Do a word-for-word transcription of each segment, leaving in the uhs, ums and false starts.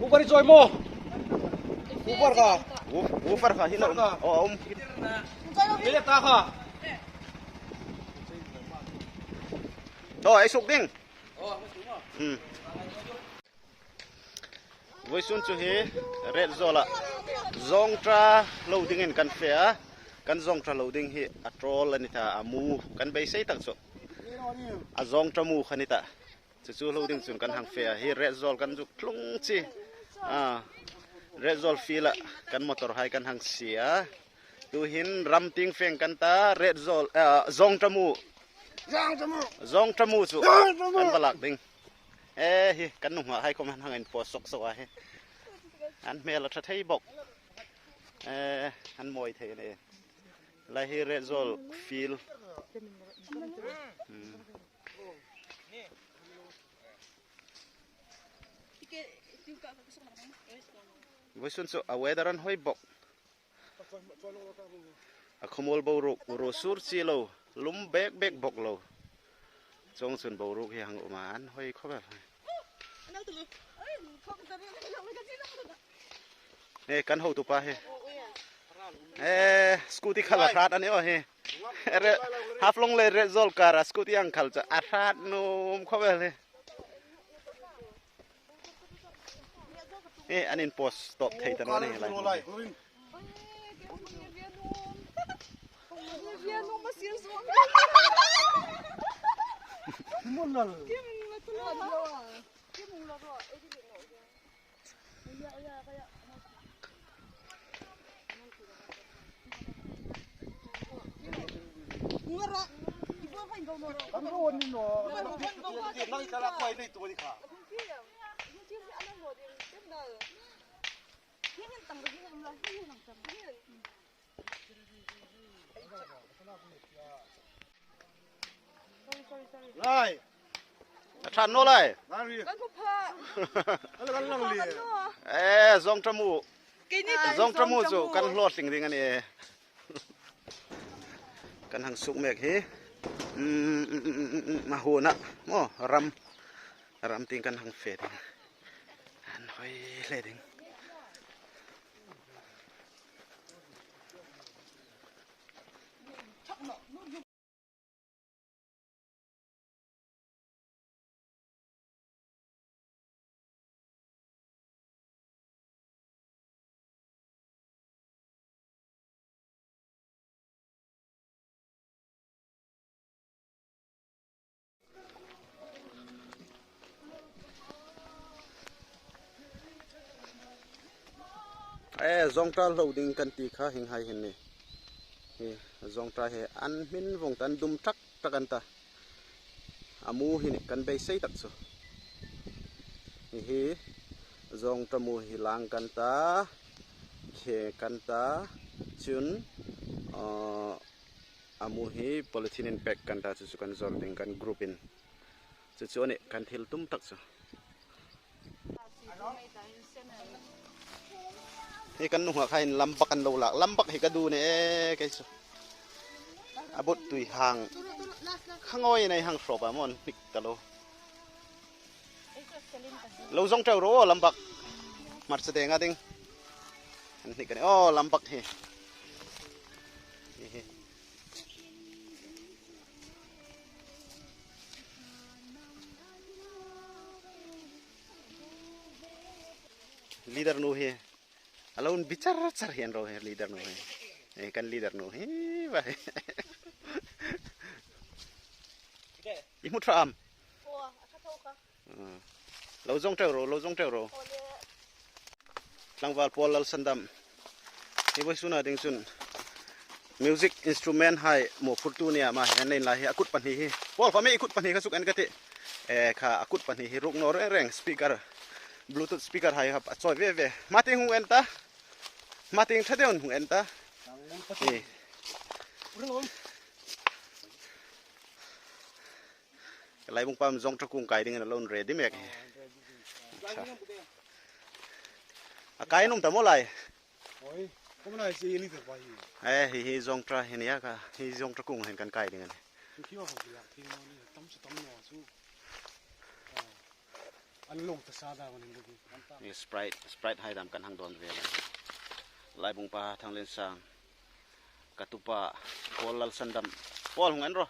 Uber i chawi maw? Uber kha. Woofer kha hi na um. Uber kha. Oh, um. Ile ta kha. Oh, ei suk ding. Hmm. Voisun chu hi Retzawl-a zawngṭa lo dingin kan fe a. Kan zawngṭa lo ding hi a ṭawl a ni ta, a mu kan beisei tak chu. A zawngṭa mu kha ni ta. Chu chu lo ding chun kan hang fe a. Hi Retzawl kan zuk tlung chi. A, Retzawl field-a kan motor hai kan hang sie a. Tuhin ram tieng fe kan ta, Retzawl, a, zawngṭa mu. Zawngṭa mu. Zawngṭa mu chu. Zawngṭa mu. Kan va lak ding. E, hi, kan nunghak hai khom an hang inpost sawk sawk a hi. An hmel a ṭha thei bawk. E, an mawi thei a nih. Lai hi Retzawl field. Hmm. Voisun chu a weather an hoi bawk. A khawmuol boruok, ruo sur chi lo, lum bek bek bawk lo. Chuong chun boruok hi hang um a, an hoi khawp el. E, kan hotupa hi. E, scooty khal a hrat a ni aw hi. Re, Haflong le Retzawl kara scooty ang khal chu a hrat nuom khawp el hi. E, an inpost tawp thei ta naw ni lai. Lai. A ṭha naw lai. Lai. Kan hmu pha. Ala kan lang li. E, zawngṭa mu. Keini ta zawngṭa mu chu zawngṭa mu kan hlawtling ding a nih. Kan hang suk mek hi. Mm, mm, mm, mm, mm, a huna. Maw, ram. Ram tieng kan hang fe ding. An hoi hle ding. E, zawngṭa lo ding kan ti kha hieng hai hin ni. Hi, zawngṭa hi an hmin vawng ta, an dum ṭak ṭak an ta. A mu hi ni kan beisei tak chu. Hi hi, zawngṭa mu hi lang kan ta, khe kan ta, chun, aw, a mu hi polythene in pack kan ta, chu chu kan zawr ding kan group in. Chu chu a nih kan thil tum tak chu. Hi kan nunghak hai in lambak an lo lak. Lambak hi ka du ni e, kei chu. A but tui hang. Khangawi nei hang hrawp a maw an hnik ta lo. Lo zawng ṭeu ro lambak. Hmarcha deng a ding. An hnik a ni. Aw, lambak hi. Hi hi. Leader nu hi. A lo inbi char char hi an ro hi leader nu hi. E, kan leader nu hi. Ba hi. I hmu ṭha am? Aw, a ṭha tho kha. Ah. Lo zawng ṭeu ro, lo zawng ṭeu ro. Aw le. Tlangval Paul Lalsandam. Hi vawisuna ding chun music instrument hai mawphurtu ni ama hi an nei lai hi a kut pahni hi. Paul, khawm i kut pahni kha suk en ka ti. E, kha a kut pahni hi ruk naw reng reng speaker, Bluetooth speaker hai kha a chawi ve ve. Hma tieng hung en ta. Hma tieng ṭha deuin hung en ta. E. Ka Laibung pa zawng ṭakung kai dingin a lo ready mek hi. A kai nuom ta maw lai? Oi, khawm lai si leader pa hi. E, hi hi zawng ṭa hi nia kha, hi zawng ṭakung hin kan kai ding a nih. Chu khi ma khawm ki lak thei naw ni, tam chu tam naw chu. A. An lo ta sa da kan hin. Ni Sprite, Sprite hai dam kan hang dawn ve la. Laibung pa Thangliensang. Ka tupa Paul Lalsandam. Paul hung en ro.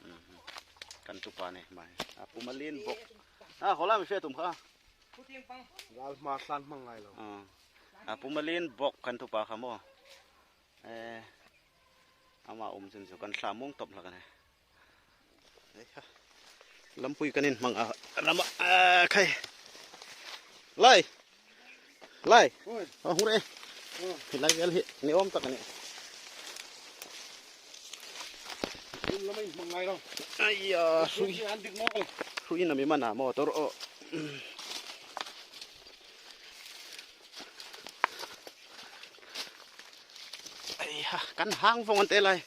Mhm. Kan tupa ni mai. A pu Malin bok. A, hola mi fe tum kha. Gal hma hlan hmang ngai lo. A. A pu Malin bok kan tupa kha maw. Eh, ama um chun chu kan hla mung top hlak a nih. Ei ha. Lampui kan inhmang a, rama, a, khai. Lai. Lai. Oi. A, hung re. Oi. Hi lai vel hi, ni awm tak a nih. Lam inhmang ngai lo. Ai ya, hrui. Hrui an dik nawk. Hrui na mi mana motor o. Ai ha, kan hang vong an te lai.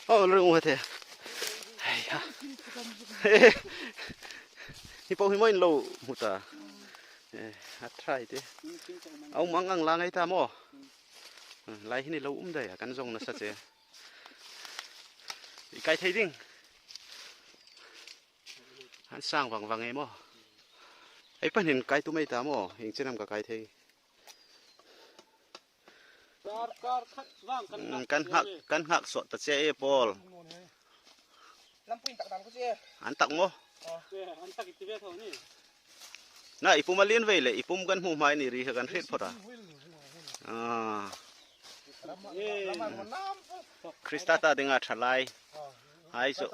Oh, lo ring u ha the. Ai ha. Hi po hi maw in lo hmu ta. Eh, a try te. A um ang ang la ngai ta maw. Lai hi ni lo um dai a, kan zong nasa che. I kai thei ding. An sang vang vang e maw. Ei pan hin kai tu mai ta maw. Hing chenam ka kai thei. Kar, kar khat vang kan Mm, kan hak, kan hak sawt ta che e Paul. Lampui tak dam ko che. An tak maw. An tak i ti ve tho ni. Na, i pum a lien vei le, i pum kan hmu hmai ni ri kha kan hriet phawt a. Ah. Krista ta dinga thalai. Hai chu.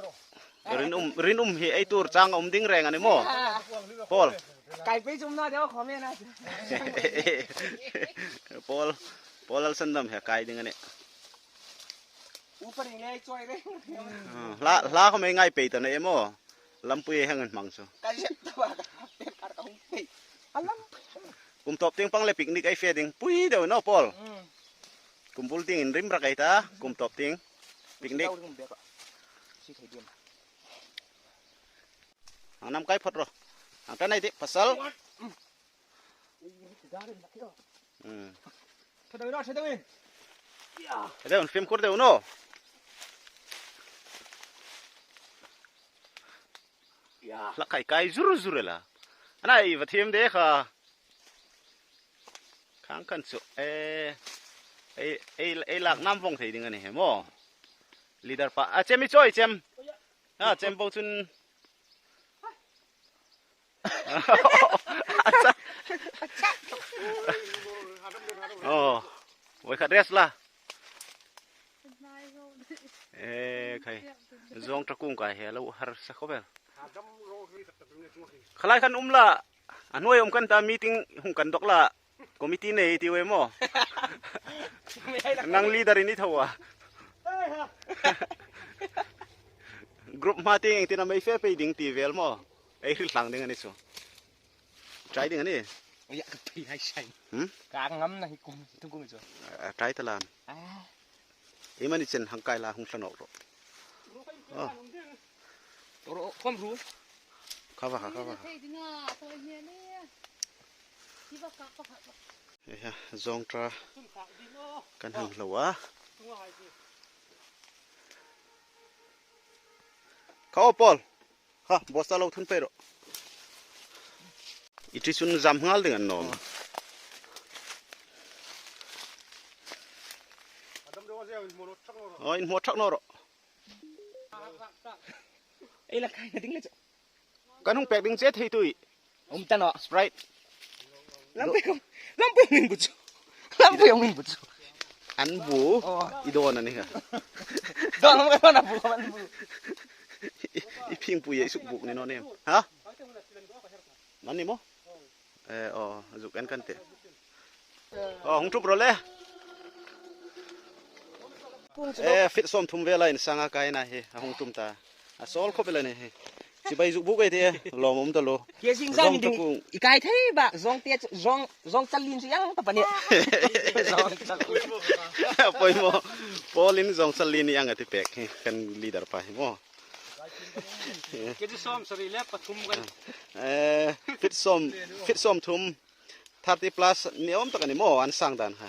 Rin um, rin um hi ei tur chang um ding reng a ni maw. Paul. Kai pei chum na deu khom e na. Paul, Paul Lalsandam hi kai ding a nih. Upa ring le choi re. Ah, hla, hla khom ei ngai pei ta na e maw. Lampui ei hang hmang chu. Kai zet ta ba ka pet kar ka hung pei. A lampui. Kum tawp tieng pang le picnic ei fe ding. Pui deu naw Paul. Mm. Kum bul tieng inrim rak ei ta. Kum tawp tieng. Picnic. Tau ring bek a. Si thei dim. Ang nam kai phawt ro. Ang ta nai ti pasal. Mm. Thadawin, thadawin. Thadawin, film kur deu naw. Hla kai kai zur zur la. Ana i va thiem de kha. Khang kan chu. Eh, ei, ei, ei lak nam vong thei ding a ni he maw. Leader pa. A chem i chawi chem. A chem bo chun. Oh, voi khat rest la. Eh, khai. Zawngṭa kung kai he lo harsa khawp el. Khalai khan um la. A hnuoi um kan ta meeting hung kan dawk la. Committee nei ti ve maw. Nang leader i ni tho a. Group hma tieng engtin am ei fe pei ding ti vel maw. Ei hril tlang ding a ni chu. Try ding a ni. Oi, ka pei hai sai. Hmm? Ka ngam na hi kum, tung kum chu. A, try ta lan. Ah. Ei mani chen hang kai la hung hla nawk ro. Oh. Ro, khom ru. Kha va, kha va. Ei ha, zawngṭa kan hang hlo a. Kha o Paul. Ha, bosta lo thun pei ro. I ti chun zam nghal ding an nawm. Oh, inhmaw thak naw ro. Ei la kai na ding le chu. Kan hung pek ding che thei tui. Um ta naw. Sprite. Lampui, lampui min bu chu. Lampui min bu chu. An bu. Oh. I dawn a ni kha. Dawn, dawn a bu, an bu. I, i phingpui ei suk buk ni naw ni. Ha? Mani maw? Eh, aw, zuk en kan tih. Aw, hung ṭhup ro le. Eh, feet sawmthum vela insanga kaina hi, a hung tum ta. A sawl khawp el a ni hi. Chibai zuk buk ei tih, lawmum ta lo. Ke sing sa zawng ni ding, thakung. I kai thei ba, zawng te, zawng, zawng chal lien si ang ta pa ni. Zawng chal. Poimaw, Paul-in zawng chal lien ni ang a ti pek hi, kan leader pa hi maw. Ke chu sawmsari le pathum kan. Eh, feet sawm, feet sawmthum, thirty plus ni awm tak a ni maw, an sang dan kha.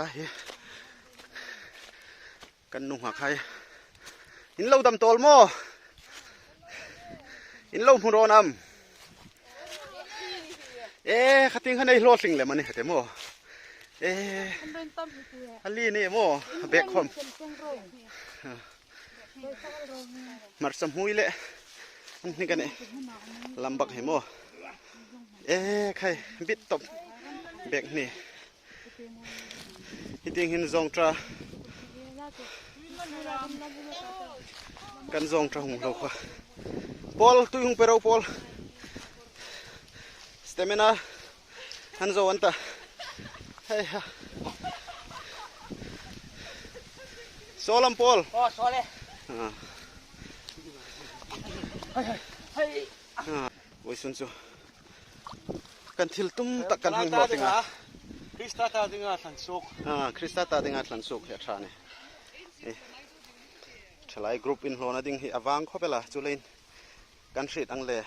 pa hi. Kan nunghak hai. In lo dam tawl maw? In lo hmu rawn am? E, kha tieng khan ei hlawtling lem a ni kha te maw? E, a li ni maw? Bek khawm. Hmarsa hmui le. Ni ka ni. Lam bak hi maw? E, khai, bit top. Bek ni. Hi tieng hin zawngṭa. Kan zawngṭa hung lo kha. Paul, tui hung pe ro, Paul. Stamina. Han zo an ta. Hei ha. Sawl am, Paul? Oh, sawl e. Ah. Hei, hei. Ah. Voisun chu. Kan thil tum tak kan hang hlawtling a. Krista ta dinga thlan suok. Ah, Krista ta dinga thlan suok hi a ṭha ni. Eh. Thalai group inhlawna ding hi a vang khawp el a, chuleiin kan hriet ang le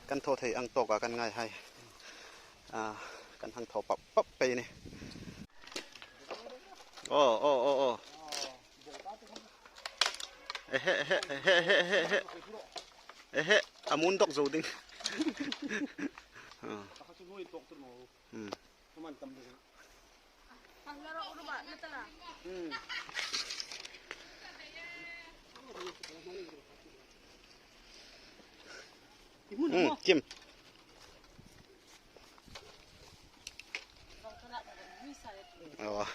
kan thaw thei ang tawka kan ngai hai. Ah, kan hang thaw pap pap pei ni. Oh, oh, oh, oh. Ehe, ehe, ehe. Ehe, a mun dawk zo ding. Ah. Hmm. Hmm, Kim. Aw.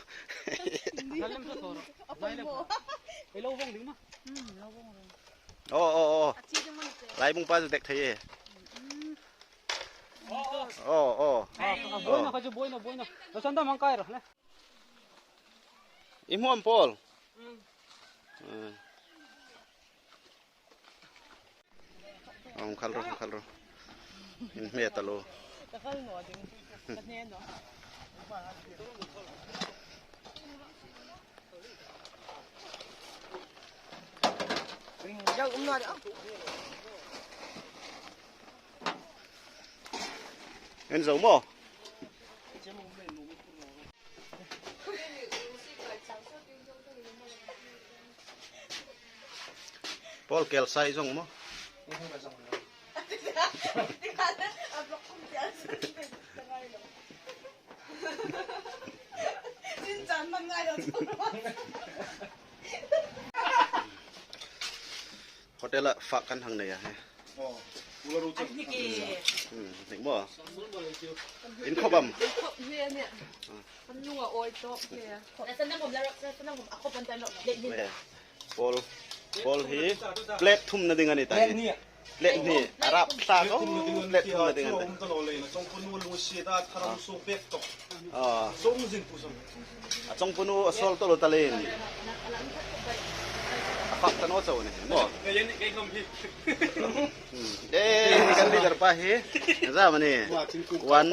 Alo vong ding ma. Aw, aw, aw. Laibung pa chu dek thei e. Aw, aw. Buoina kha chu, buoina, buoina. Lo san dam ang kai ro le. I hmu am, Paul? Hmm. Hung khal ro, hung khal ro. In hme ta lo. Ka khal naw ding. Ka hne naw. Ring jang um naw ding. En zo maw? Paul, kel sai zong maw? Hotel-a fak kan hang nei a he. Oh, ula ru chang. Hmm, hnik maw? In khawp am? Khawp hi a nih. Kan lunga awi tawk hi. Paul, Paul hi plate thumna ding a ni ta hi. Plate hni. Plate hni. A rap tla ko. Plate thumna ding a ni ta. Ah. A chawngpunu a sawl tawl ta leiin. A fak ta naw chau ni maw? Hmm. Eh, kan leader pa hi. Za mani. One,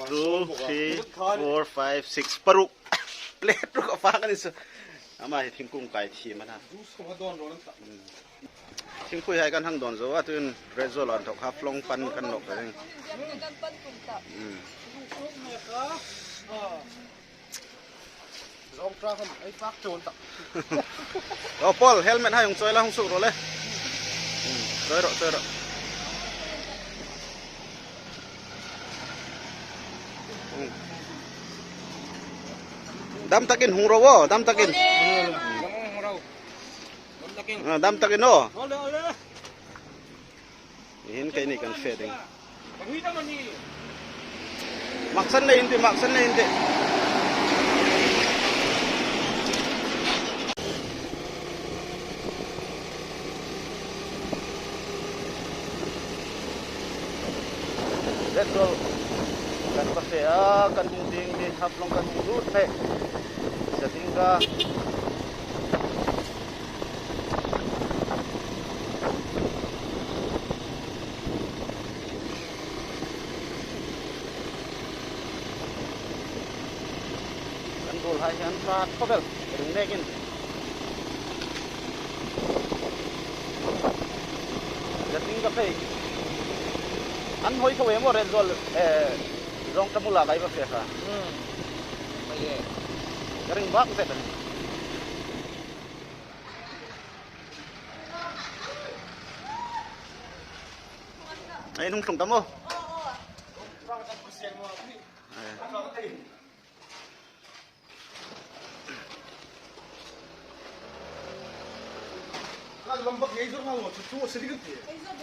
two, three, four, five, six. Paruk. Plate ruk a fak a ni chu. Ama hi thingkung kai thiem a na. Hmm. Thingpui hai kan hang dawn zo a, tuin result an thawk Haflong pan kan nawk ta ding. Hmm. Long truck am, ei, fak chuong tak. O, Paul, helmet hai hung chawi la, hung suk ro le. Hmm, chawi ro, chawi ro. Hmm. Dam takin hung ro o, dam takin. Ole, hung ro. Dam takin. Ah, dam takin o. Ole, ole. Hin keini kan fe ding. Maksan nei in tih, maksan nei in tih. Let's go. Kan va fe a, kan hung ding hi, Haflong kan hung lut hle. Sa ding ka. Kan ruolhai hi an hrat khawp el, ring nekin. Ka ding ka fe. An hoi tho em aw Rengzuol, eh, Rongtramula kai va fe kha. Hmm. Ka ring bak zet a nih. Ei, hung tlung ta maw? Ei.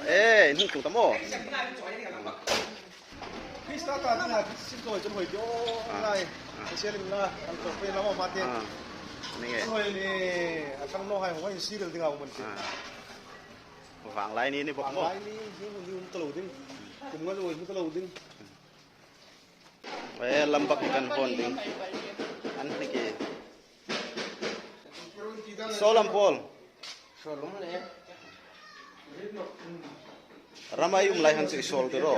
Ei, hung tlung ta maw? Krista ta dinga, Krista sin tawi chun hoi dio, ah, ngai. Ah. Krista lim na, an to pe lama mate. Ah. Ni nge. Hoi ni, a thang no hai, hoi serial dinga, hoi ni. Ah. Vang lai ni ni bok maw? Vang lai ni, ni, ni um ta lo ding. Kum nga lo um ta lo ding. Eh, lam bak kan hon ding. An ni ki. Saw lam Paul. Saw lam le. Rama i um lai han chu i sawl ti ro.